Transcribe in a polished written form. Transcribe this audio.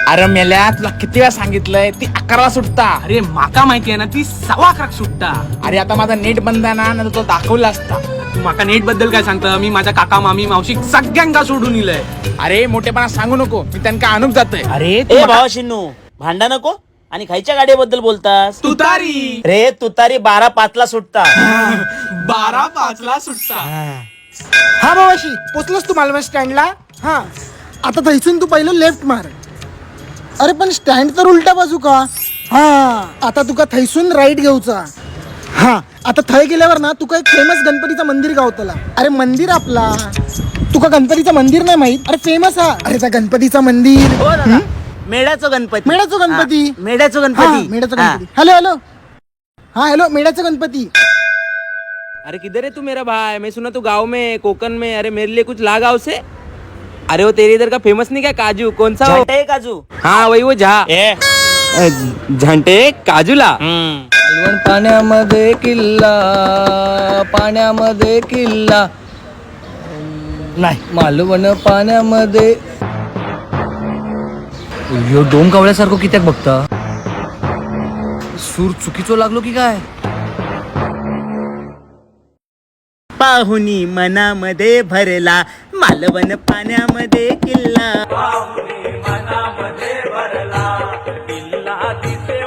अरे मेल्या, तुला किती वेळा सांगितलंय, ती 11ला सुटता. अरे, माका माहिती आहे ना, ती 11:15क सुटता. अरे, आता माझा नेट बंद आहे ना, नाही तो दाखवला असता. तू माका नेट बद्दल काय सांगता? मी माझ्या काका, मामी, मावशी सगळ्यांका सोडून इलय. अरे, मोठेपणा सांगू नको, मी त्यांना आणूक जातोय. अरे, तू ए माका- भावाशिन्नू, भांडा नको. आणि खायच्या गाडीबद्दल बोलतास? तुतारी. रे, तुतारी 12:05ला सुटता. 12:05ला सुटता. हा भावाशी, पोचलंस तू मालवण स्टँडला. हा, आता थैसून तू पहिलं लेफ्ट मार. अरे, पण स्टँड तर उलट्या बाजू का. हा, आता तुका थैसून राईट घेऊचा. हा, आता थंय गेल्यावर ना तुका एक फेमस गणपतीचं मंदिर गावतला. अरे, मंदिर आपला, तुका गणपतीचं मंदिर नाही माहित? अरे, फेमस हा, अरे, त्या गणपतीचं मंदिर. हो दादा, मेढ्याचो गणपती. मेढ्याचो गणपती. हा, मेढ्याचो हा, गणपती. मेढ्याचं हा. गणपती. हॅलो हॅलो, हा हॅलो, मेढ्याचं गणपती. अरे, किधर है तू मेरा भाई? मैं सुना तू गांव में है, कोकन में. अरे, मेरे लिए कुछ ला गाँव से. अरे, वो तेरे इधर का फेमस नहीं क्या काजू, कौन सा वो? झांटे काजू. हाँ, वही वो झा ए. झांटे काजूला. मालवण पाण्यामध्ये किल्ला, पाण्यामध्ये किल्ला नाही, मालवण पाण्यामध्ये. यो डोम कावळ्यासारखं कित्याक बघता? सूर चुकीचो लागलो की काय? पाहुनी मनामध्ये भरला, मालवण पाण्यामध्ये किल्ला. किल्ला दिसे.